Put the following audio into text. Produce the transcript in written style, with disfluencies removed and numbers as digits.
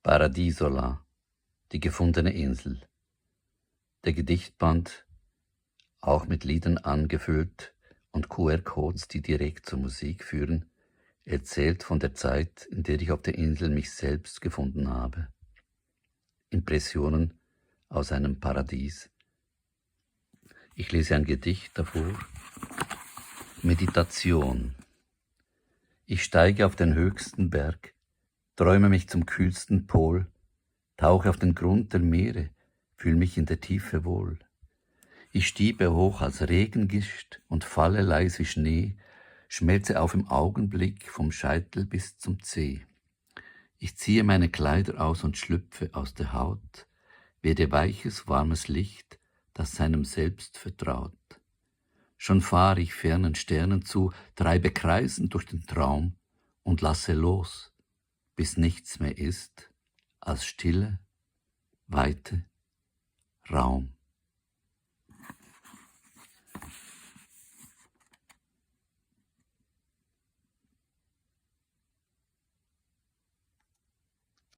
Paradiesola, die gefundene Insel. Der Gedichtband, auch mit Liedern angefüllt und QR-Codes, die direkt zur Musik führen, erzählt von der Zeit, in der ich auf der Insel mich selbst gefunden habe. Impressionen aus einem Paradies. Ich lese ein Gedicht davor. Meditation. Ich steige auf den höchsten Berg, träume mich zum kühlsten Pol, tauche auf den Grund der Meere, fühl mich in der Tiefe wohl. Ich stiebe hoch als Regengischt und falle leise Schnee, schmelze auf im Augenblick vom Scheitel bis zum Zeh. Ich ziehe meine Kleider aus und schlüpfe aus der Haut, werde weiches, warmes Licht, das seinem Selbst vertraut. Schon fahre ich fernen Sternen zu, treibe kreisend durch den Traum und lasse los, bis nichts mehr ist als Stille, Weite, Raum.